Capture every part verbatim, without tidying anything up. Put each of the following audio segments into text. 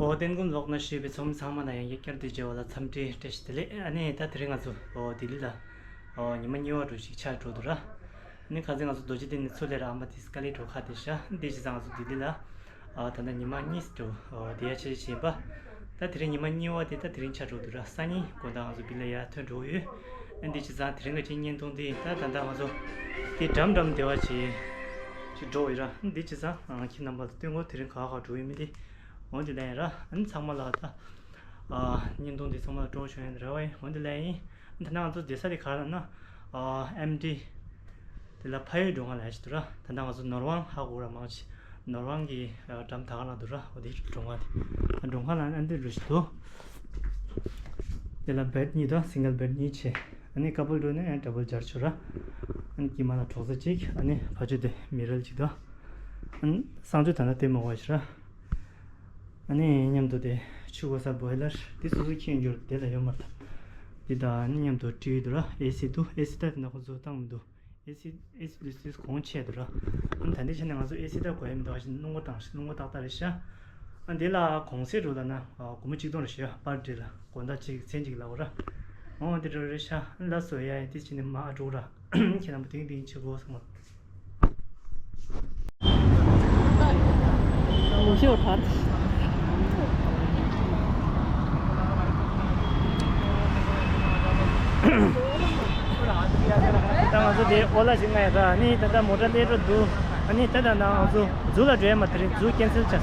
ཨོ་བསྟན་སྒོམ་ལོག་ན་བཞུགས་པའི་ཚོགས་མི་ཚང་མ་ལ་ཡང་བསྐྱར་དུ་མཇལ་བ་ལ་འཚམས་འདྲི་བཀྲ་ཤིས་བདེ་ལེགས། ཨ་ནི་ད་དེ་རིང་ང་ཚོ་ཨོ་ལྡི་ལི་ལ་ཨོ་ཉི་མ་གཉིས་པ་འདྲ་ཞིག་ཆགས་འགྲོ་འདུག་ར། ཨ་ནི་ཁ་སང་ང་ཚོ་རྡོ་རྗེ་གདན་ནས་ཚུར་སླེབས་ར། ཨམ་བྷ་ཏི་སི་ཀ་ལི་གྲོ་ཁ་དེ་ཤ་འདི་བྱས་ཙང་ང་ཚོ་ལྡི་ལི་ལ་ཨ་ད་ལྟ་ཉི་མ་གཉིས་འགྲོ་ཨོ་བསྡད་ཡ་ཆེ་ཆེ་བྱས་པ། ད་དེ་རིང་ཉི་མ་གཉིས་པ་དེ་ད་དེ་རིང་ཆགས་འགྲོ་འདུག་ར། སང་ཉིན་དགོང་དག་ང་ཚོ་བི་ལ་ཡར་ཐོན་འགྲོ་གི་ཡོད། ཨ་འདི་བྱས་ཙང་དེ་རིང་གི་ཅིག་བརྙན་ཐུང་འདི་ད་ད་ལྟ་ང་ཚོ་དེ་འགྲམ་འགྲམ་བསྡད་པ་བྱས་ཅིག་འགྲོ་ཡོད་ར། ཨ་འདི་བྱས་ཙང་ཨ་ཁྱེད་རྣམ་པ་ཚོ་སྟོན་གོ་དེ་རིང་ག་ག་འགྲོ་ཡོད་མེད་དེ། འོན་ཏེ་ལན་ར། ཨ་ནི་ཚང་མ་ལ་ད་ཨ་བརྙན་ཐུང་འདི་ཚང་མ་ལ་སྤྲོ་བོ་བྱུང་ཡོད་ར་བ་ཡིན། འོན་ཏེ་ལན་ཡིན། ད་ལྟ་ང་ཚོ་བསྡད་ས་དེ་ག་རེ་ལབ་ན་ཨ་ཨེམ་ཌི་དེ་ལ་ཕ་ཡུལ་འགྲོ་ང་ལ་ཞིག་འདུག་ར། ད་ལྟ་ང་ཚོ་ནོར་ཝང་ཧ་གོ་ར་མང་ཆེ་ནོར་ཝང་གི་འགྲམ་ད་ག་ལ་འདུག་ར། འོ་དེ་འགྲོ་ང་དེ་འགྲོ་ང་ལ་ཨ་འདི་རུ་ཞིག་འདུག་དེ་ལ་བེད་གཉིས་དང་སིང་གལ་བེད་གཉིས་བྱས། ཨ་ནི་ཀ་པལ་འགྲོ་ན་ཡང་ཌ་བལ་སྦྱར་ཆོག་ར། ཨ་ནི་དཀྱིལ་མ་ལ་གྲོགས་ས་གཅིག་ཨ་ནི་ཕ་ཆོས་དེ་མི་རལ་གཅིག་དང་། ཨ་ནི་གསང་སྤྱོད་ད་ལྟ་དེ་མ་བ་ཞིག་ར། ཨ་ནི་མཉམ་དུ་དེ་ཆུ་བོ་ས་བོའི་ལར་དེ་སོ་སོ་ཁྱེར་འགྱུར་དེ་ལ་ཡོད་མ་ཐག་དེ་དང་ཨ་ནི་མཉམ་དུ་ཏི་ཝི་འདུག་ར། ཨེ་སི་འདུག་ཨེ་སི་ད་དེ་ན་ཁོ་ཚོ་བཏང་མི་འདུག་ཨེ་སི་ཨེ་སི་དུས་དུས་གོང་ཆེ་འདུག་ར། ཨ་ནི་ད་ལྟའི་ཆ་ནས་ང་ཚོ་ཨེ་སི་ད་དགོས་ཡ་མི་འདུག་ཨ་ཞིག་སྣུམ་འཁོར་བཏང་ཞིག་སྣུམ་འཁོར་ཏག་ཏག་རེད་ཤག་ཨ་འདི་ལ་གོང་ཚད་རུ་ལ་ན་སྒོར་མོ་གཅིག་སྟོང་རེ་ཞུ་པར་ཌེ་ལ་དགོང་དག་གཅིག་མཚན་གཅིག་ལ་འོ་ར། འོ་འདི་འགྲོ་རེ་ཤག་ཨ་ལ་སོ་ཡ་ཡ་དེ་ཕྱིན་ནས་མ་ཨ་འགྲོ་ར། ཁྱེད་རྣམ་པ་དེང་དེང་ཆེ་གོ་སོང་། ད་ང་ཚོ་དེ་ཨོ་ལ་ཞིག་ང་ཡ་ད་ནི་ད་ལྟ་མོ་ཊ་སླེབས་འགྲོ་འདུག་ཨ་ནི་ད་ད་ང་ཚོ་ཛུ་ལ་འགྲོ་ཡ་མ་དེ་རིང་ཛུ་ཀེན་སེལ་བྱས།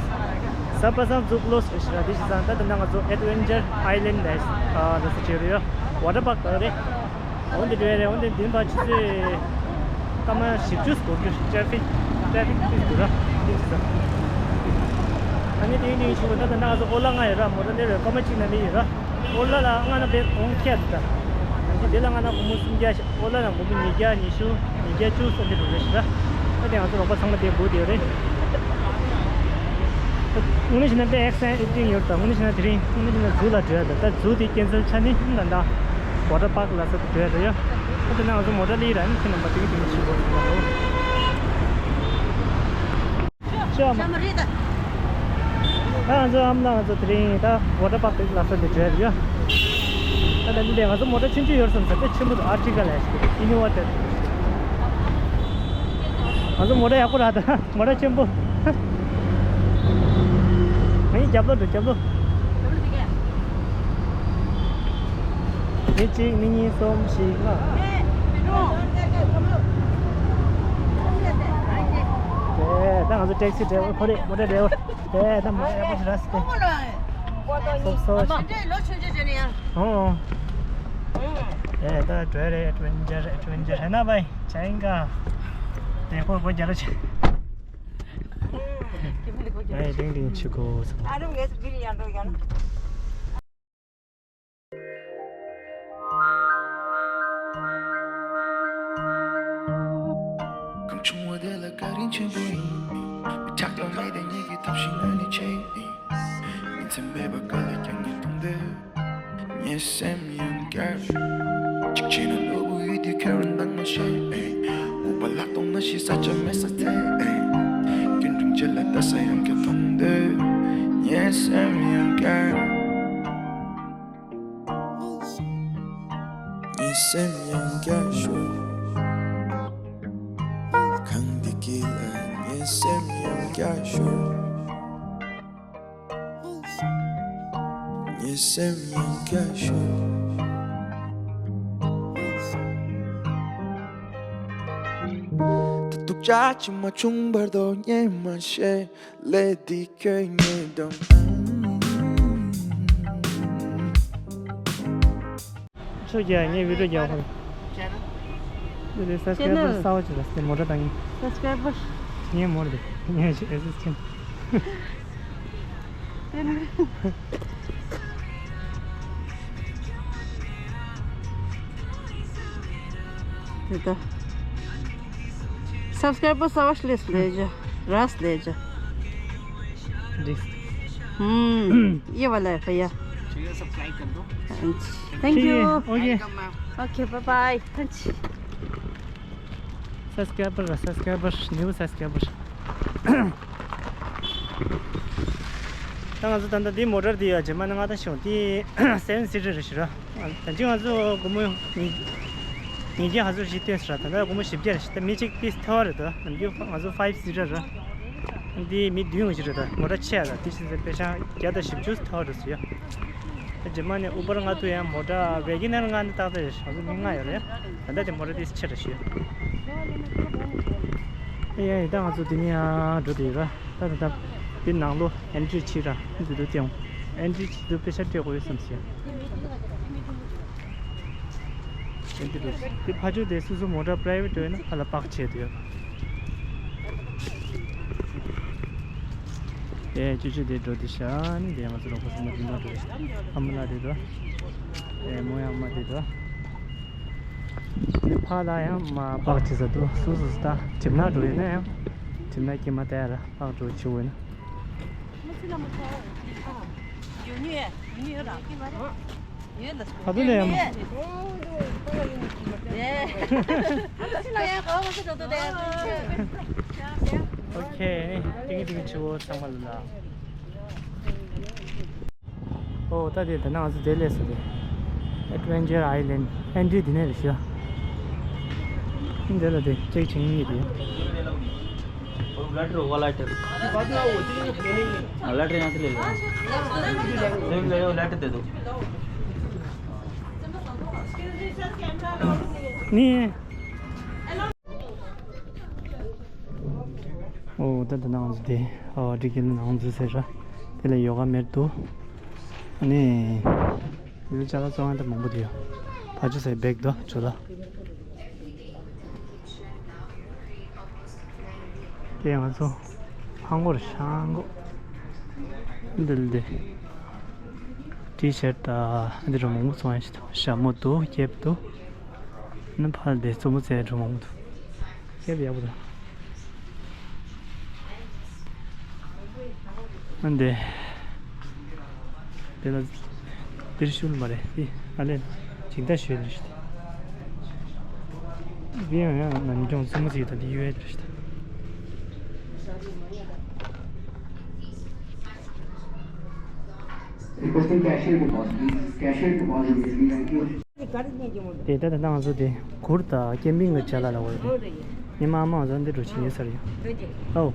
གཟའ་པ་སངས་ཛུ་ཀློ་སི་རེད་ཤག་དེ་བྱས་ཙང་ད་ད་ང་ཚོ་ཨེ་ཌི་ཝེན་ཅར་ཨའི་ལན་ཌི་ལ་ཡ་ལ་སོ་བྱེད་རེད་ཡ། ཝ་ཊར་པཱག་ད་རེད། འོན་ཏེ་འགྲོ་ཡ་རེད། འོན་ཏེ་འདི་ཕར་ཆུ་ཚོད་སྐར་མ་བཞི་བཅུ་སྐོར་རྒྱུ་ཊེ་ཕིག་ཊེ་ཕིག་ཏིས་འདུག་ར། ཏིས་ཟ། ཨ་ནི་ཏིང་ཏིང་ཆུ་བོ་ད་ད་ང་ཚོ་ཨོ་ལ་ལྔ་ཡོད་ར། མོ་ཊ་སླེབས་རེད། སྐར་མ་གཅིག་ན་མི་ཡོད་ར། ཨོ་ལ་ལ་ལྔ་ན་བས་འོང་ཁྱད་འདུག་ད་འདི་དེ་ལ་ལྔ་ན་སྒོར་མོ་སུམ་བརྒྱ་ཤ་ཨོ་ལ་ལ་སྒོར་མོ་ཉིས་བརྒྱ་ཉི་ཤུ་ཉིས་བརྒྱ་བཅུ་ཙམ་དེ་འགྲོ་རེད་ཤག་ར། ད་དེ་ང་ཚོ་རོགས་པ་ཚང་མ་དེ་སྒུག་བསྡད་ཡོད་རེད། དངོས་གནས་བྱས་ན་དཔེ་ཨེག་སན་ཨེག་ཊིང་ཡོད་རེད། ད་དངོས་གནས་བྱས་ན་དེ་རིང་དངོས་གནས་བྱས་ན་ཛུ་ལ་འགྲོ་ཡ་ད་ད་ཛུ་དེ་ཀེན་སེལ་ཆགས་ནི་ད་ད་ཝ་ཊར་པཱག་ལ་སོགས་པ་འགྲོ་ཡ་རེད་ཡ། ད་དེ་ན་ང་ཚོ་མོ་ཊ་ལི་ར་ནི་ཁྱེད་རྣམ་པ་དེ་གི་དེ་གི་ཤི་བོ་ཤི་བ་རོ། ཤ་མ་རེད་ད། ད་ང་ཚོ་ཨམ་ལགས་ང་ཚོ་དེ་རིང་ད་ཝ་ཊར་པཱག་དེ་ལ་སོགས་པ་འགྲོ་ཡ་རེད་ཡ། ད་ད་འདི་ལས་ང་ཚོ་མོ་ཊ་ཆུང་ཆུང་ཡོད་བསམ་ས་དཔེ་ཆེན་པོ་འདུག་ཨར་ཊི་ཀ་ལ་ཡ་ཤི་ཨི་ནི་ཝ་ཏེ། ང་ཚོ་མོ་ཊ་ཡག་པོ་རག་ད། མོ་ཊ་ཆེན་པོ། ང་ཡི་རྒྱབ་ལོགས་འགྲོ་རྒྱབ་ལོགས། མི་གཅིག་མི་གཉིས་གསུམ་བཞི་ལྔ། དེ་ད་ང་ཚོ་ཊེག་སི་ཌ་རའི་ཝར་ཁོ་རེད། མོ་ཊ་ཌ་རའི་ཝར། དེ་ད་མོ་ཊ་ཡག་པོ་ཞིག་རག་སི་ཏེ། སོབ་སོབ། ཨོ། ཨེ་ད་འགྲོ་རེད། ཨེ་ཌི་ཝེན་ཅར་ཨེ་ཌི་ཝེན་ཅར་ཧེ་ན་བའི་ཅ་ཡིན་ག་དེ་ཁོ་གོ་རྒྱ་ར་ཆེ། ཨེ་ཏིང་ཏིང་ཆི་གོ་སོང་། ཨ་རུང་ངེས་སུ་བིར་ཡང་འགྲོ་ཡང་། གང་བྱུང་བ་དེ་ལ་བཀའ་དྲིན་ཆེན་པོ་ཡིན། མི་ཆགས་ཀྱང་མེད་དེ་ཉིད་ཀྱི་ཐབས་ཤིག་ངོས་ནས་བྱེད། ཉིན་མཚན་མེད་པར་དཀའ་ལས་ཀྱང་ངས་མཐོང་དུས། ངའི་སེམས་ཡང་བསྐྱར། གཅིག་བྱས་ན་ནོར་བུ་ཡུལ་དུས་ཁྱོད་རང་འདང་མ་བྱེད། སྨུག་པ་ལྷག་མཐོང་ན་ཞིག་ས་ཆ་མེད་ས་ཐད། སྐྱོན་དྲུང་བཅད་ལ་ལྟ་ས་ཡང་ཁྱོད་མཐོང་དུས། ངའི་སེམས་ཡང་བསྐྱར། ངའི་སེམས་ཡང་བསྐྱར་ཤོར། གངས་འདི་དཀྱིལ་ལ་ངའི་སེམས་ཡང་བསྐྱར་ཤོར། ངའི་སེམས་ཡང་བསྐྱར་ཤོར། ད་སྡུག་ཅག་ཅིག་མ་བྱུང་བར་དུ་ངས་མ་ཤེས། ལས་འདི་ཁྱོད་ངའི་འགྲམ། ཆོས་རྒྱལ་ངའི་བི་ཌིའོ་རྒྱག་ཧོལ། འདི་ལས་སབ་སི་ཀ་རའི་བར་གསར་པ་ཅིག་ལ་སྟེ་མོ་ཊ་བཏང་ཡིན། སབ་སི་ཀ་རའི་བར། ངའི་མོ་ཊ་འདི་ངའི་ཨེ་སི་སི་ཊེན་ཊི། དེ་ལྟ། སབ་སི་ཀ་རའི་བར་གསར་པ་ཞིག་སླེབས་སོང་ལེ་ཇ། རས་ལེ་ཇ། जी। हम्म, ये वाला है भैया। चैनल सब्सक्राइब कर दो। Thank you। Okay. Okay, bye bye. Subscriber, subscriber, new subscriber. ད་ང་ཚོ་ད་ལྟ་འདི་མོ་ཊ་འདི་ཡ་རྗེས་མ་ནི་ང་ད་ཤོང་འདི་སེ་ཝན་སི་ཊར་རེད་ཤི་ར། ད་ཅི་ང་ཚོ་སྒོར་མོ་ཉིས་ཉིས་བརྒྱ་ཧ་ཟུར་ཞིག་བཏོན་ཟེར་ར། ད་ལྟ་སྒོར་མོ་བཞི་བརྒྱ་རེད་ཤི། ད་མི་གཅིག་ཏིས་ཐལ་བ་རེད། ད་ནམ་རྒྱུན་ང་ཚོ་ཕའིབ་སི་ཊར་ར། འདི་མི་བདུན་ཞིག་རེད། ད་མོ་ཊ་ཆེ་ཡ་ར། དེ་ཕྱིན་ཚེ་པེ་ཤང་བརྒྱ་དང་བཞི་བཅུ་ཐལ་བ་རེད་ཟེར་ཡ། ད་རྗེས་མ་ནི་ཨུ་བར་ང་ཐུག་ཡ་མོ་ཊ་ཝེ་གི་ནར་ང་ནི་ཏག་ཏག་རེད། ང་ཚོ་མི་ལྔ་ཡོད་རེད། ད་ལྟ་དེ་མོ་ཊ་ཏིས་ཆེ་ར་ཤི། ཨེ་ཡ་ཡ། ད་ང་ཚོ་འདི་ནས་ཡར་འགྲོ་དེ་ཡོད་ར། ད་ད་ད་འདི་ནང་ལོགས་ཨེན་ཊི་བྱེད་ར། འདི་དུ་སྟེང་ཨེན་ཊི་བྱེད་དུ་པེ་ཤ་སྤྲད་དགོས་ཡོད་བསམ་ཤེས། ཨེན་ཊི་འགྲོ་དེ་ཕ་ཆོས་དེ་སོ་སོ་མོ་ཊ་པ་རའི་ཝེ་ཊི་ཡོད་ན་ཕ་ལ་པག་བྱས་དུ་ཡོད། ཨེ་ཅོ་ཅོ་དེ་འགྲོ་དེ་ཤ་ནི་དེ་ང་ཚོ་རོགས་པ་སོ་མ་དེ་མ་འགྲོ་ཨ་མ་ལ་དེ་དོ། ཨེ་མོ་ཡང་མ་དེ་དོ། འདི་ཕ་ལ་ཡང་མ་པག་ཅི་ཟ་འདུག་སུ་སུ་སུ་ད་གྲིབ་ནག་འགྲོ་ཡིན་ན་ཡང་གྲིབ་ནག་སྐྱེས་མ་བལྟ་ཡ་ལ་པག་འགྲོ་ཆུ་བོ་ཡིན་ན། ག་དུས་ལས་ཡང་ཨོ་ཁེ་ནི་ཏིང་ཏིང་ཆུ་བོ་ཚང་མ་ལ། ཨོ་ད་དེ་ད་ནང་ང་ཚོ་དེ་སླེབས་སོང་། དེ་ཨེ་ཌི་ཝེན་ཅར་ཨའི་ལེན་ཌི། ཨེན་ཌི་དེ་ནས་རེད་ཤག་འདི་ལ་དེ་ཅེག་བྱེད་མཁན་གཉིས་དེ། वो लेटर होगा लेटर। हाँ, लेटर यहाँ से ले लो। ले लो, लेटर दे दो। ནི། ཨོ་ད་ད་ནང་ཚོ་དེ་ཨ་བ་ཌི་ཀི་ལ་ནང་ཚོ་ཟེར་ར། དེ་ལ་ཡོ་ག་མེད་འདུག་ཨ་ནི་འདི་ལ་ཅ་ལག་བཙོང་ཡ་ད་མང་པོ་འདུག་ཡ། ཕ་ཆུ་ཟེར་བེག་འདུག་ཇོ་ལ། དེ་ང་ཚོ་ཧང་གོ་ར་ཤང་གོ་འདི་ལ་དེ་ཊི་ཤར་ཊི་ད་འདི་རུ་མང་པོ་བཙོང་ཡ་ཞིག་འདུག་ཞྭ་མོ་འདུག་ཀེབ་འདུག་ཨ་ནི་ཕར་དེ་རྩེད་མོ་རྩེ་འགྲོ་མང་པོ་འདུག་ཀེབ་ཡག་པོ་འདུག་ཨ་འདི། དེ་ལ་པིར་ཤུལ་མ་རེད། དེ་ཨ་ལས་ཇི་ལྟ་ཞོལ་རེད། དེ་ཡང་ཡང་ནམ་རྒྱུན་རྩེད་མོ་རྩེ་དང་དེ་ཡོད་རེད། Requesting cashier deposit, please. Cashier deposit, please. Thank you. དེ་ལྟ་ད་ང་ཚོ་དེ་གུར་དང་ཀེམ་པིང་གི་ཅ་ལག་ལ་འོས་རེད། ཉི་མ་ཨ་མ་ང་ཚོ་འདི་འགྲོ་བྱེད་ཉེ་སར་ཡོད། ཨོ།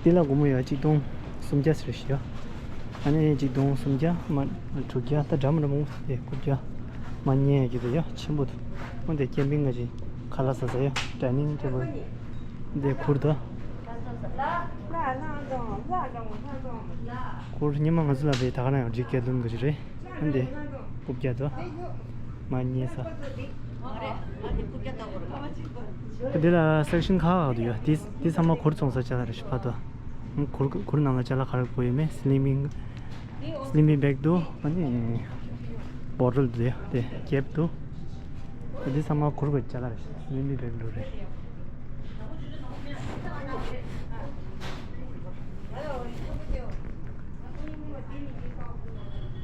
དེ་ལ་སྒོར་མོ་ཡོད་གཅིག་སྟོང་སུམ་བརྒྱ་ཟེར་ཞིག་ཡོད། ཨ་ནི་གཅིག་སྟོང་སུམ་བརྒྱ་མ་དྲུག་བརྒྱ་ད་འདྲ་མི་འདྲ་མང་པོ་དེ་དགུ་བརྒྱ་མ་ཉེ་གི་དེ་ཡོད་ཆེན་པོ་འདུག་ཨོ་དེ་ཀེམ་པིང་གི་ཅིག་ཁ་ལག་ཟ་ས་ཡོད། ཌའི་ནིང་ཊེ་བལ། དེ་གུར་དང་། གུར་ཉི་མ་ང་ཚོ་ལ་རེད། ད་ག་ན་ཡང་འགྲིག་གི་འདུག་གི་རེད། ཨ་འདི་རྐུབ་བཀྱག་དང་མ་ཉེས་ས། འདི་ལ་སེག་ཤན་ཁག་ཁག་ཏུ་ཡོད། འདི་འདི་ཚང་མ་གུར་བཙོང་ས་ཅ་ལག་རེད་ཤག་ཕ་དོ། གུར་གུར་ནང་ལ་ཅ་ལག་ག་རེ་དགོས་ཡོད་མེད། སི་ལིང་པིང་སི་ལིང་པིང་བེག་འདུག་ཨ་ནི་བོ་ཊལ་འདུག་དེ་ཀེབ་འདུག་འདི་ཚང་མ་གུར་གྱི་ཅ་ལག་རེད་ཤག་སི་ལིང་པིང་བེག་འདུག་རེད།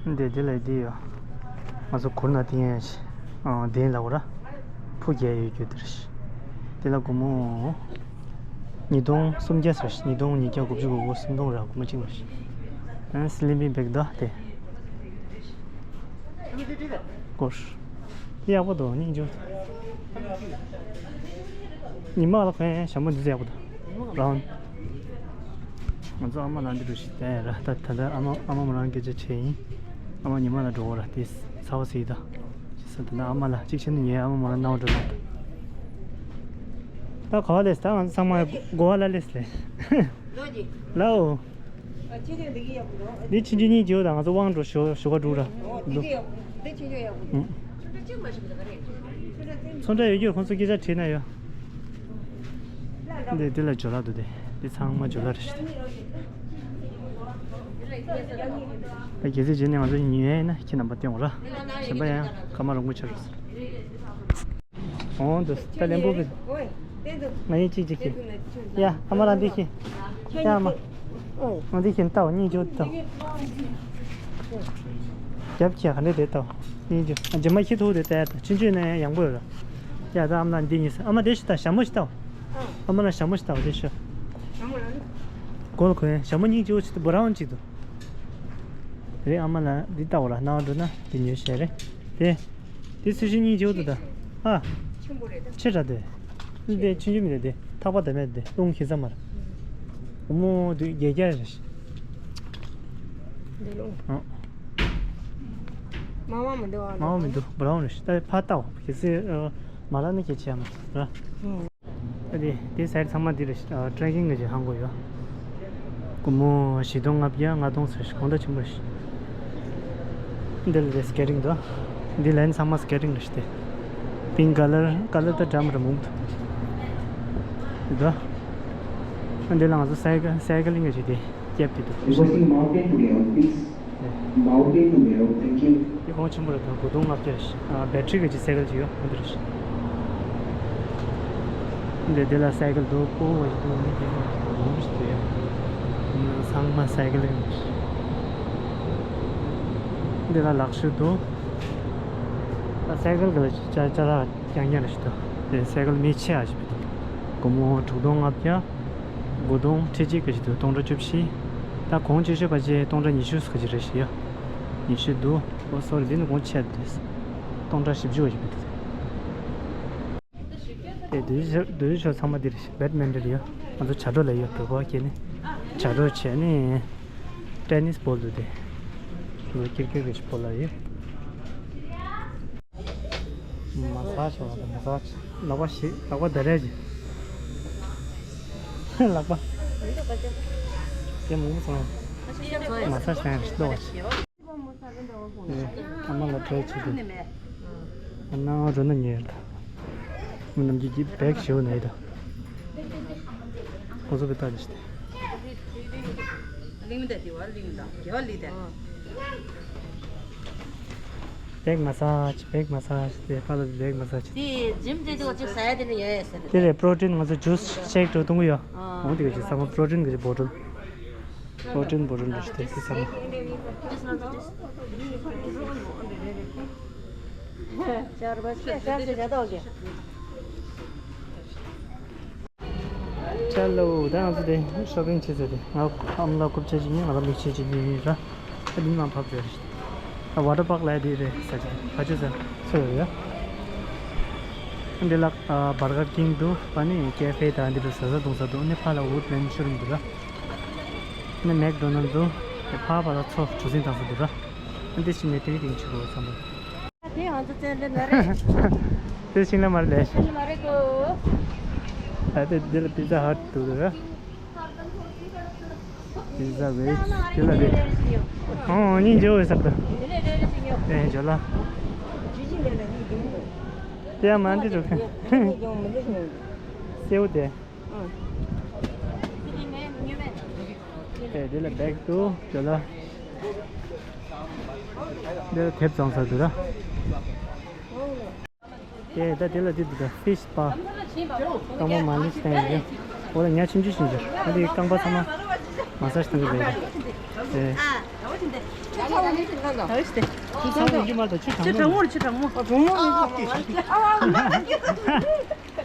འདི་འདི་ལ་འདི་ཡོད། ང་ཚོ་གུར་ནང་འདི་ཡང་ཞིག་ཨང་འདི་ལ་འོ་ར། ཕུ་རྒྱལ་ཡོད་རྒྱུ་འདིར་ཞིག་འདི་ལ་སྒོར་མོ་ཉིས་སྟོང་སུམ་བརྒྱ་ཟེར་ཞིག་ཉིས་སྟོང་ཉིས་བརྒྱ་དགུ་བཅུ་གོ་དགུ་སུམ་སྟོང་ར་སྒོར་མོ་གཅིག་མ་ཞིག་ཨང་སི་ལིང་པིང་བེག་འདུག་དེ། སྐོར། ཡག་པོ་འདུག་སྙིང་རྗེ། ཉི་མ་ལ་ཁོའི་ཞྭ་མོ་འདི་ཚོ་ཡག་པོ་འདུག་རའུན། ང་ཚོ་ཨ་མ་ལ་འདི་འགྲོ་ཞིག་བསྡད་ཡ་ར། ད་ད་ལྟ་ཨ་མ་ཨ་མ་མོ་རང་སྐད་ཆ་བྱས་ཡིན། ཨ་མ་ཉི་མ་ལ་འགྲོ་བ་ར་དེ་ཚ་བ་ཟིག་ད། ཅི་ཟེར་ད་ལྟ་ཨ་མ་ལ་གཅིག་བྱས་ན་ངའི་ཨ་མ་མོ་རང་སྣང་བ་འགྲོ་ན། ད་ག་བ་སླེབས། ད་ང་ཚོ་ཚང་མ་གོ་བ་ལ་སླེབས་སླེབས། ལའོ། འདི་ཕྱིན་ཆད་གཉིས་བརྗེ་བོ་དང་ང་ཚོ་དབང་འགྲོ་ཞོ་ཞོ་ག་འགྲོ་ར། འདི་འདི་ཡག་པོ་འདུག་འདི་ཕྱིན་ཆད་ཡག་པོ་འདུག་ཚོན་ཁྲ་ཡོད་རྒྱུར་ཁོང་ཚོ་སྐད་ཆ་དྲིས་ན་ཡོད། འདི་འདི་ལ་ཇོ་ལ་འདུག་འདི་འདི་ཚང་མ་ཇོ་ལ་རེད། ད་གལ་སྲིད་རྗེས་ནས་ང་ཚོ་ཉོས་ཡིན་ན་ཁྱེད་རྣམ་པ་སྟོན་དགོས་ར། གཞན་པ་ཡང་སྐར་མ་རིང་པོ་ཆགས་རེད། འོང་དུ་ད་ལན་པོ་གི། ང་ཡིན་གཅིག་གཅིག་གི། ཡ་ཨ་མ་ལ་འདི་ཁྱེད། ཡ་ཨ་མ། ང་འདི་ཁྱེད་ལྟ་འོ་གཉིས་འཇོག་ལྟ། རྒྱབ་ཁྱེད་ག་འདྲ་དེ་ལྟ་འོ། གཉིས་འཇོག་རྗེས་མ་ཁྱེད་ཐུག་དེ་ལྟ་ཡ་ད་ཕྱིན་ཆད་ན་ཡང་ཡག་པོ་ཡོད་ར། ཡ་ད་ཨ་མ་ལ་འདི་གཉིས་ཨ་མ་དེ་ཞིག་ལྟ་ཞྭ་མོ་ཞིག་ལྟ་འོ། ཨ་མ་ལ་ཞྭ་མོ་ཞིག་ལྟ་འོ་དེ་ཞུ། གོ་ལ་གོ་ཡ་ཞྭ་མོ་སྙིང་རྗེ་བོ་ཅིག་འདུག་འབུ་རང་ཅིག་འདུག་རེད། ཨ་མ་ལགས་འདི་ལྟ་བ་ལ་སྣང་བ་འགྲོ་ན་འདི་ཉོས་བྱས་རེད། དེ། དེ་སུ་ཞིག་སྙིང་རྗེ་བོ་འདུག་ད། ཨ། ཆེན་པོ་རེད་ད། ཆེ་དྲགས་དེ། འདི་ཆུང་ཆུང་མི་འདུག་དེ་ཐག་པ་དེ་མེད་དེ་རླུང་ཁྱེར་ས་མ་རེད། སྒོར་མོ་དུས་བརྒྱད་བརྒྱ་རེད། འདི་རླུང་། ཨ། མང་བ་མི་འདུག་ཨ། མང་བ་མི་འདུག་འབུ་རང་རེད། ད་ཕར་ལྟ་བ་གལ་སྲིད་མ་ལབ་ན་ཁྱེད་ཆེ་ཡ་མ་རེད། ཨ། དེ་དེ་སའི་ཚང་མ་འདི་རེད། ཨ། ཊེ་རེ་ཀིང་གི་ཅིག་ཧང་གོ་ཡོད། སྒོར་མོ་བཞི་སྟོང་ལྔ་བརྒྱ་ལྔ་སྟོང་ཟེར་ཞིག་གོང་ད་ཆེན་པོ་རེད། འདི་ལ་རེད་སི་ཀེ་ཊིང་དོ། འདི་ལན་ཚང་མ་སི་ཀེ་ཊིང་རེད་ཤི་དེ། པིང་ཀ་ལར་ཀ་ལར་ད་འདྲ་མི་འདྲ་མང་པོ་འདུག་འདི་དོ། འདི་ལ་ང་ཚོ་སའི་ཀལ་སའི་ཀལ་ལིང་གི་ཅིག་དེ་སྐྱེབ་དེ་འདུག Requesting mountain to Leon, please. Mountain to Leon, thank you. དེ་གོང་ཆེན་པོ་རེད་དང་སྒོར་སྟོང་ལྔ་བརྒྱ་རེད། ཨ། བེ་ཊི་རི་གི་ཅིག་སའི་ཀལ་ཅིག་ཡོད། འོ་འདི་རེད། འདི་འདི་ལ་སའི་ཀལ་འདུག་ཀོ་བ་ཞིག་འདུག་མི་དེ་ག་ལ་འདུག་ཞིག་འདུག་ཡ། འདི་ཚང་མ་སའི་ཀལ་ཡིན། འདི་ལ་ལག་ཤུབས་འདུག་ཨ། སའི་ཀལ་འདི་ལ་ཅ་ཅ་ལག་རྐྱང་རྐྱང་རེད་ཤི་འདུག་དེ་སའི་ཀལ་མི་ཆེ་ཨ་ཞིག་འདུག་སྒོར་མོ་དྲུག་སྟོང་ལྔ་བརྒྱ། སྒོར་སྟོང་ཁྲི་གཅིག་གི་ཞིག་འདུག་སྟོང་ཕྲག་བཅུ་བཞི། ད་གོང་ཆེ་ཤོས་པ་ཅེ་སྟོང་ཕྲག་ཉི་ཤུ་ཟེར་གི་ཅིག་རེད་ཤི་ཡ། ཉི་ཤུ་འདུག་ཨོ་སོ་རི། འདི་ནི་གོང་ཆེ་འདུག་སྟོང་ཕྲག་བཞི་བཅུ་ཞིག་འདུག་དེ་བདུད་ཤོག་བདུད་ཤོག་ཚང་མ་འདིར་བེད་མིན་ཊོན་ཡོད། ང་ཚོ་བྱ་སྒྲོ་ལ་ཡོད་བོད་པ་སྐྱེ་ནི། བྱ་སྒྲོ་བྱས་ནི་ཏེ་ནིས་བོལ་འདུག་དེ། ང་ཚོ་ཀིར་ཀིར་རེ་ཞིག་བོ་ལ་ཡོད། མ་སཱཇ་བྱས་པ་དང་མ་སཱཇ། ལག་པ་ཞིག་ལག་པ་ད་རེ་ཅིག་ལག་པ། དེ་མང་པོ་སོང་། མ་སཱཇ་བྱས་ནས་ལོག་པ་ཞིག་ཨ་མ་ལ་བྲེལ་ཆེ་དུ། ཨ་ནང་རོ་ན་ཉེར་ད། མི་རྣམས་ཀྱི་བེག་ཞེ་བོ་ནས་ད། ཁོ་ཚོ་བི་ཏག་ལི་ཤི་ཏེ། ལིང་ད་དེ་བ་ལིང་ད་དེ་བ་ལི་ད། བེག་མ་སཱཇ་བེག་མ་སཱཇ་དེ་ཕ་ལ་བེག་མ་སཱཇ། དེ་ཇིམ་དེ་དེ་བ་ཅིག་ཟ་ཡ་དེ་ནི་ཡོད་ཡོད་ཟེར། དེ་རེད་པྲོ་ཊིན་ང་ཚོ་ཇུས་ཤེག་འགྲོ་གཏོང་གི་ཡོད། འོང་དེ་ག་ཅིག་ཚང་མ་པྲོ་ཊིན་ག་ཅིག་བོ་ཊལ། པྲོ་ཊིན་བོ་ཊལ་འདྲ་ཞིག་དེ་དེ་ཚང་མ། ཅལ་ལོ། ད་ང་ཚོ་དེ་ཤོ་པིང་བྱེད་ཚར་ཏེ། ང་ཨ་མ་ལགས་རྐུབ་ཆ་གཅིག་ཡིན། ང་ལ་མིག་ཆུ་གཅིག་ཡིན་ར། ཨ་འདི་ནང་ཕབ་བྱས་རེད། ཨ་ཝ་ཊར་པཱག་ལ་འདི་རེད་ཟེར་གྱི་ཕ་ཆུ་ཟེར་ཚོ་ཡོད་ཡ། འདི་ལ་ཨ་བར་གར་ཀིང་འདུག་ཨ་ནི་ཀེ་ཧྥེ་དང་འདི་འདྲ་ཟ་ས་འཐུང་ས་འདུག་ཨ་ནི་ཕ་ལ་ཝུཌ་ལེན་ཤོ་རུམ་འདུག་ར། ཨ་ནི་མེག་ཌོ་ནལ་འདུག་ཨ་ཕ་ཕ་ལ་ཚོ་གྲུ་གཟིངས་བཏང་ས་འདུག་ར། ཨ་འདི་ཕྱི་ནས་ཏིང་ཏིང་ཆུ་གོ་བསམ་པ། དེ་ང་ཚོ་བཙན་ལེ་མ་རེད། དེ་ཤིང་ལ་མ་རེད་ལེ། ཤིང་ལ་མ་རེད་གོ། ཨ་དེ་འདི་ལ་པི་ཛ་ཧཊ་འདུག་ར། པི་ཛ་ཝེཇ་དེ་ལ་རེད། ཨོ་སྙིང་རྗེ་བོ་ཡོད་ས་ད། དེ་ཡང་ཇོ་ལ། དེ་ཡང་མ་འདི་འགྲོ་མཁན། སེའུ་དེ། ཨེ་དེ་ལ་བེག་ཏུ་ཇོ་ལ། དེ་ལ་དེབ་བཙོང་ས་འདུག་ར། དེ་ད་དེ་ལ་དེ་འདུག་ད་ཧྥི་ཤི་པ། རྐང་པ་མ་ལི་སི་བཏང་ཡོད། འོ་ལ་ཉ་ཆུང་ཆུང་ཞིག་འདུག་ཨ་དེ་རྐང་པ་ཚང་མ་མ་སཱཇ་བཏང་གི་རེད། དེ། ཆུ་གྲང་མོ་རེད། ཆུ་གྲང་མོ། ཆུ་གྲང་མོ་རེད། ཆུ་གྲང་མོ་རེད།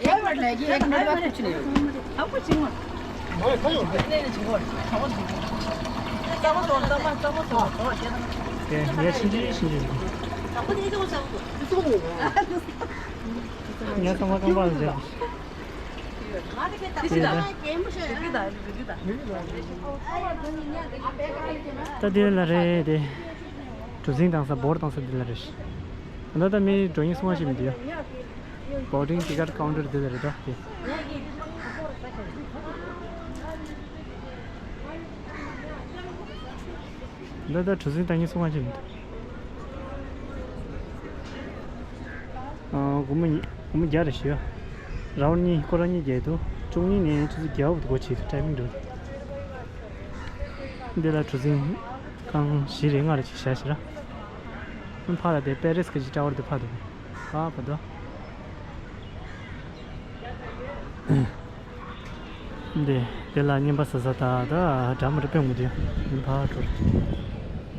ཡ་བར་ལས་ཀྱི་ཨེག་མེད་པ་ཁུ་ཆུ་ནས་ཡོད། ཨ་ཁུ་ཆུ་མོ། ཨོ་ཁ་ཡོད། ལས་ནས་ཆུ་མོ་རེད། ཆུ་མོ་རེད། ཙག་པ་སོང་ཙག་པ་ཙག་པ་སོང་ཙག་པ་ཁྱེད་དང་། དེ་ངས་ཤིན་ཅི་ཤིན་ཅི་ཟེར། ཙག་པ་དེ་ཅུང་ཟ་བོ། ངས་ཚང་མ་རྐང་པ་ལ་ཟེར། ད་དེ་ལ་རེད་དེ། གྲུ་གཟིངས་བཏང་ས་འབོར་བཏང་ས་འདི་ལ་རེད། ད་ལྟ་མི་འགྲོ་ཡིན་སོང་བ་ཞིག་མི་འདུག་ཡ། བོ་ཊིང་ཊི་ཀེཊ་ཀའུན་ཊར་འདི་ལ་རེད་དོ་དེ། ད་ལྟ་གྲུ་གཟིངས་བཏང་ཡིན་སོང་བ་ཞིག་མི་འདུག་ཨ། སྒོར་མོ་གཉིས། སྒོར་མོ་བརྒྱ་རེ་ཞུ། རའུན་གཉིས། སྐོར་ར་གཉིས་བརྒྱད་འདུག་བཅུ་གཉིས་ནས་ཆུ་ཚོད་བརྒྱ་བར་དུ་སྒོ་ཕྱེ་འདུག་ཊའི་མིང་འདུག་འདི་ལ་གྲུ་གཟིངས་རྐང་བཞི་རེ་ལྔ་རེ་ཅིག་བཞག་ཤི་ར། ཕ་ལ་དེ་པེ་རེས་ཀྱི་ཅིག་ཊ་ཝར་དེ་ཕ་འདུག་ཨ་ཕ་དོ། འདི་དེ་ལ་རྔན་པ་ཟ་ས་ད་ད་འདྲ་མི་འདྲ་དཔེ་མི་འདུག་ཡང་ཕར་འགྲོ།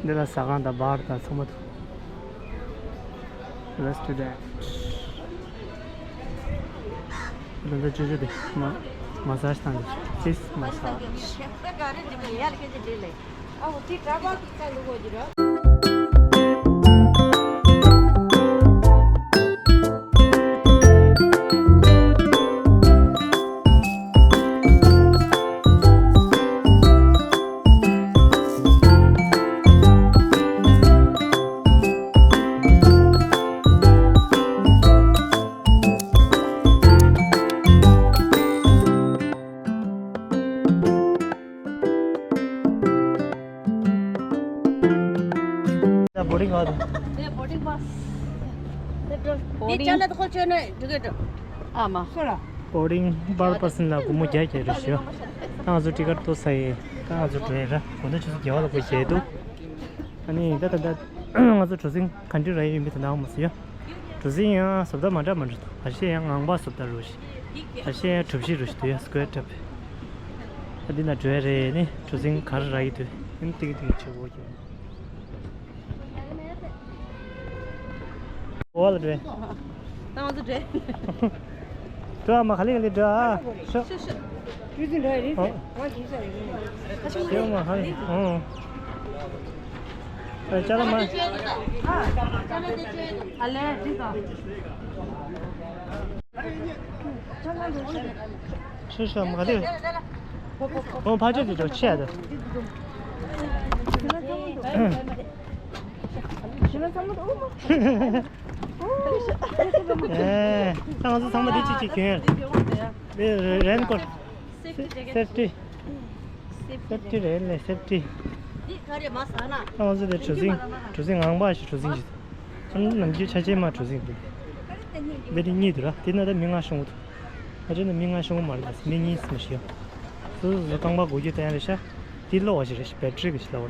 འདི་ལ་ཟ་ཁང་དང་བར་དང་ཚང་མ་འདུག Let's do that. འདི་འདྲ་ཅོ་ཅོ་དེ་མ། མ་སཱ་ཇི་བཏང་གི། ཙིས་མ་སཱ་ཇི། ད་བོ་ཌིང་ག་དུ། དེ་བོ་ཌིང་པཱ་སི། དེ་འགྲོ། དེ་བོ་ཌིང་ཅ་ལག་ཁོ་ཆོད་ནས་འགྲོ་གི་འགྲོ། ཨ་མ། སོ་ལ། བོ་ཌིང་པར་པཱ་སི་ལ་སྒོར་མོ་བརྒྱ་བརྒྱ་རེད་ཞུ། ད་ང་ཚོ་ཊི་ཀེ་ཊི་ཏོ་ས་ཡི། ད་ང་ཚོ་འགྲོ་ཡི་ར། དགོང་དྲོ་ཆུ་ཚོད་བརྒྱད་པ་ལ་སྒོར་བརྒྱད་འདུག་ཨ་ནི་ད་ད་ད་ང་ཚོ་གྲུ་གཟིངས་ག་འདྲ་ར་ཡོད་མེད་ད་ནང་མ་སུ་ཡ། གྲུ་གཟིངས་ཡང་བཟོ་ལྟ་མ་འདྲ་མ་འདྲ་འདུག་ད་ཤེད་ཡང་ངང་པ་བཟོ་ལྟ་རུ་ཞིག་ད་ཤེད་ཡང་གྲུ་བཞི་རུ་ཞིག་འདུག་ཡ། སི་ཀོ་ཡར་ཊེབ། ད་འདི་ན་འགྲོ་ཡ་རེད། ནི་གྲུ་གཟིངས་ག་རེ་རག་གི་འདུག་ཡིན་ཏིག་ཏིག་ཆེ་བོ་གྱོན། འོ་ལ་འགྲོ། ད་ང་ཚོ་འགྲོ། འགྲོ་ཨ་མ། ག་ལེ་ག་ལེ་འགྲོ་ཨ། ཤོ། ཤོ་ཤོ། ཏུས་ཙི་འགྲོ་ཡ་རེད། ཨོ། ང་གིས་ས་རེད། ཁ་ཤོ་མ་རེད། ཤོ་མ་ག་ལེ། ཨོ། ཨ་ཅ་ལག་མ། ཨ་ལེ་འགྲིག་ག་ཤོ་ཤོ་མ་ག་ལེ། ཨོ་ཕ་ཆོས་དེ་འགྲོ་ཆེ་ཡ་དེ། ཨེ། ད་ང་ཚོ་ཚང་མ་འདི་གཅིག་གཅིག་གྱོན། འདི་རེན་ཀོཊ། སེབ་ཊི་ཇེ་ཀེཊ། སེབ་ཊི། སེབ་ཊི་རེད་ལེ། སེབ་ཊི། འདི་ག་རེ་མ་ཟ་ན། ད་ང་ཚོ་དེ་གྲུ་གཟིངས། གྲུ་གཟིངས་ངང་པ་ཞིག་གྲུ་གཟིངས་ཞིག་ཨ་ནི་ནམ་རྒྱུན་ཆ་ཆེན་མ་གྲུ་གཟིངས་འདུག་འདི་རིགས་གཉིས་འདུག་ར། དེ་ན་ད་མི་ལྔ་ཤོང་གི་འདུག་ང་ཚོ་ནི་མི་ལྔ་ཤོང་གི་མ་རེད། ད་མི་གཉིས་ཙམ་ཞིག་ཡོད། སོ་སོ་སོ་རྐང་པ་སྒུར་རྒྱུ་བསྟན་རེད་ཤག་འདི་གློག་པ་ཞིག་རེད། བེ་ཊི་རི་གི་ཞིག་ལབ་ར།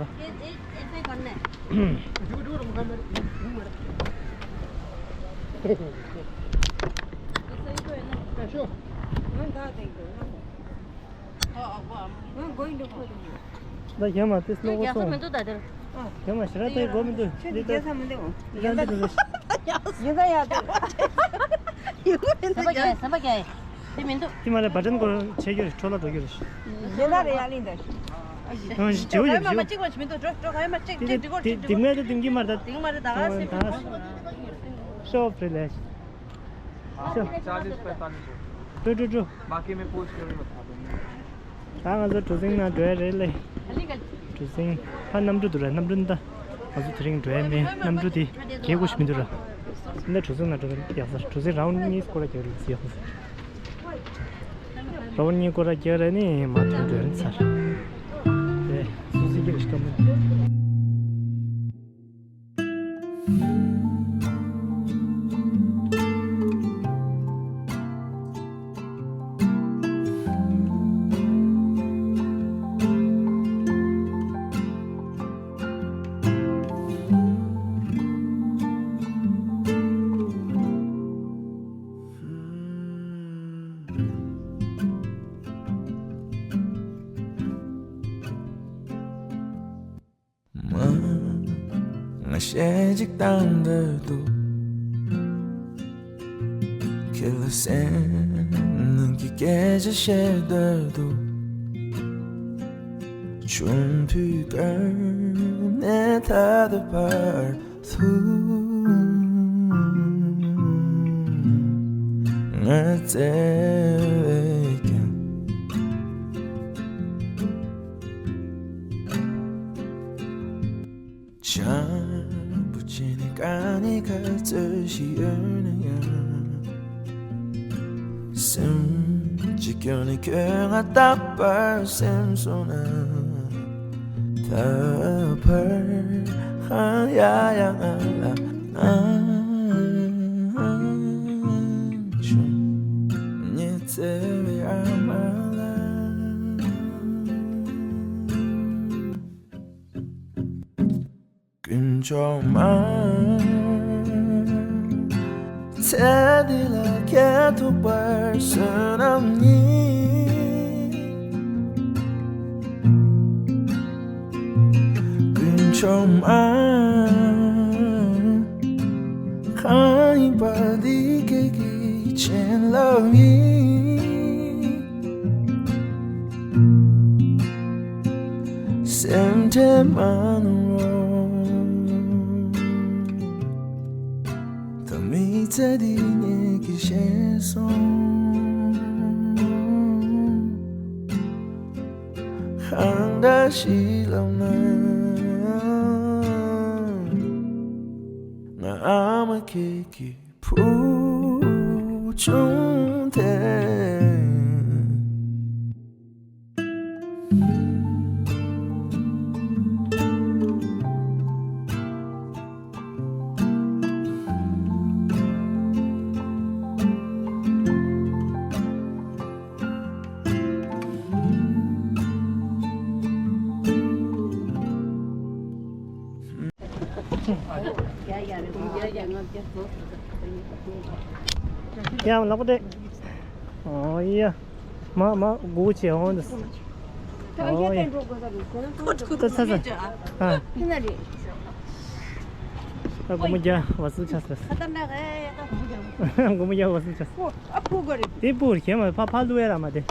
ད་གཞན་མ་དེ་སློབ་པོ་སོང་། ད་གཞན་མ་དེ་སློབ་པོ་སོང་། མི་འདུག་ད་དེར། གཞན་མ་ཞེ་དྲག་དེ་དགོས་མི་འདུག་ཁྱོད་འདི་ཀྱང་ས་མི་འདུག་ཡིན་ད་འདི་འདུག་ཡིན་ད་ཡ་འདུག་ཡིན་ད་ཡ་འདུག་ཡིན་ད་ཡིན་ད་ཡ་འདུག་ད་མི་འདུག་དེ་མ་རེད། བ་ཏན་སྐོར་བྱེད་རྒྱུ་རེད། འཕྲོ་བརླག་འགྲོ་རྒྱུ་རེད། ཡིན་ད་རེད་ཡ་ལིན་ད། ཨ་ཞེ། ཨ་ཞེ། བྱེའུ་ཡོད། ག་ཡོད་མ་གཅིག་ལ་ཞིག་མི་འདུག་འགྲོ་འགྲོ། ག་ཡོད་མ་གཅིག་གཅིག་འགྲིག་གོ་གཅིག་འགྲིག་གོ་འདི་མ་རེད། འདི་མ་རེད། ད་ག་སེ་མི་འདུག་ཤོ་ཕྲི་ལེ། ཤོ། चालीस पैंतालीस हो। འགྲོ་འགྲོ་འགྲོ། बाकी मैं पूछ के भी बता दूंगा। ད་ང་ཚོ་གྲུ་གཟིངས་ནང་འགྲོ་ཡ་རེད་ལེ། གྲུ་གཟིངས། ཕ་གནམ་གྲུ་འདུག་ར། གནམ་གྲུ་འདི་ད་ང་ཚོ་དེ་རིང་འགྲོ་ཡ་མེད། གནམ་གྲུ་དེ་རྒྱག་དགོས་ཞིག་མི་འདུག་ར། འདི་གྲུ་གཟིངས་ནང་འགྲོ་ན་ཡག་ས་རེད། གྲུ་གཟིངས་རའུན་ཌི་གཉིས་སྐོར་ར་རྒྱག་རེད་ཟེར་ཡག་ས་རེད། རའུན་ཌི་གཉིས་སྐོར་ར་རྒྱག་ར་ནི་མ་ཐོན་འགྲོ་ཡ་རེད་ཚར། དེ་སུ་སི་ཀི་རེད་ཤག་མོ། མ། ང་གཞས་གཅིག་བཏང་འདོད་འདུག་ཁྱེད་ལ་སེམས་ནང་གི་སྐད་ཆ་བཤད་འདོད་འདུག་ཆུང་དུས་ཀར་ནས་ད་ལྟ་བར་དུ་ང་བརྩེ་བས་ཀྱང་བྱམས་པོ་བྱས་ནས་དཀའ་ངལ་ག་ཚོད་ཞིག་ཡོད་ན་ཡང་། སེམས་ཀྱི་སྐྱོན་ནི་ཁྱོད་ང་རྟག་པར་སེམས་སོང་ན། ད་བར་ཧང་ཡ་ཡ་ང་ལ་ང་ཆུང་ཉེ་བརྩེ་བའི་ཨ་མ་ལ། དཀོན་མཆོག་མ། ཚེ་འདི་ལ་ཁྱེད་ཐུག་པར་བསོད་ནམས་ཡིན། དཀོན་མཆོག་མ། གང་ཡིན་པ་འདི་ཁྱེད་ཀྱི་བྱིན་རླབས་ཡིན། དྲན་མ་ནོར། ད་མི་ཚེ་འདི་ངེད་ཀྱིས་ཤེས་སོང་། གང་འདྲ་ཞིག་ལབ་ན། ང་ཨ་མ་ཁྱེད་ཀྱི་བུ་ཆུང་དེ། ཡ་ལག་པ་སྟེ། ཨོ་ཡ། མ་མ་སྒུག་བྱས་འོང་འདུག་ཨོ་ཡ། ད་ཚ་ཚ། ཨ། ད་སྒོར་མོ་བརྒྱ་བ་སུ་ཆགས་སོང་། སྒོར་མོ་བརྒྱ་བ་སུ་ཆགས་སོང་། དེ་སྤུ་གུ་རེད་མ་ཕ་ཕ་བླུ་ཡ་ར་མ་དེ།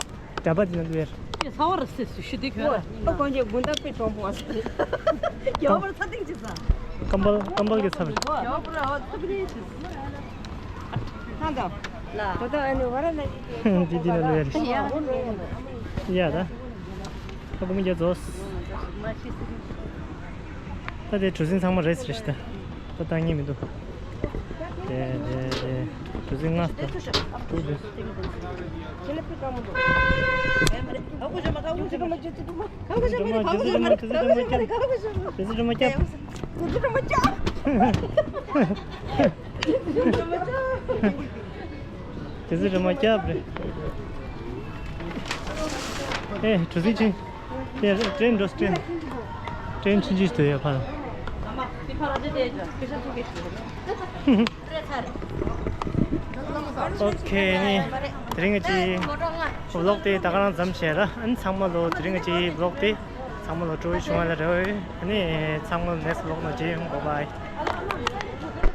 གྲྭ་པ་དེ་ན་བླུ་ཡ་ར། ཚ་བ་ར་སེ་སུ་ཤི་དེ་གོ། ཨ་ཁོང་གི་དགུན་ད་པི་གྲོང་པོ་བ་སུ། རྒྱ་བར་ཚ་ཏིང་ཅི་ས། ཀམ་པལ་ཀམ་པལ་གྱི་ཚབ། རྒྱ་བར་ཨ་ཚ་པི་རེ་ཅི། ཐང་དང་། ལ། གོ་ད་ཨ་ནི་བ་ར་ན་ཅི་དེ། དེ་དེ་ན་བླུ་ཡ་ར། ཡ་ད། ཁ་བུ་མི་རྒྱ་རྫོགས། ད་དེ་གྲུ་གཟིངས་ཚང་མ་རེས་རེས་ད། ད་བཏང་ཉེ་མི་འདུག་དེ་དེ་དེ་གྲུ་གཟིངས་ལྔ་ད། དྲུག་རེད། དེ་ཚོ་རེ་མ་རྒྱབ་རེད། ཨེ་གྲུ་གཟིངས་ཕྱིན། དེ་ཏྲེན་འགྲོ་ཏྲེན། ཏྲེན་ཕྱིན་ཅི་ཐུ་ཡ་ཕར། ཨོ་ཁེ་ནི། དེ་རིང་གི་ཝི་ལོག་དེ་ད་ག་རང་ཙམ་བྱས་ར། ཨ་ནི་ཚང་མ་ལོ་དེ་རིང་གི་ཝི་ལོག་དེ་ཚང་མ་ལོ་སྤྲོ་བོ་བྱུང་བ་ལ་རེ་བ་ཡོད། ཨ་ནི་ཚང་མ་ལོ་ནེགསི་ཝི་ལོག་ནང་མཇལ་ཡོང་། བཱའི་བཱའི།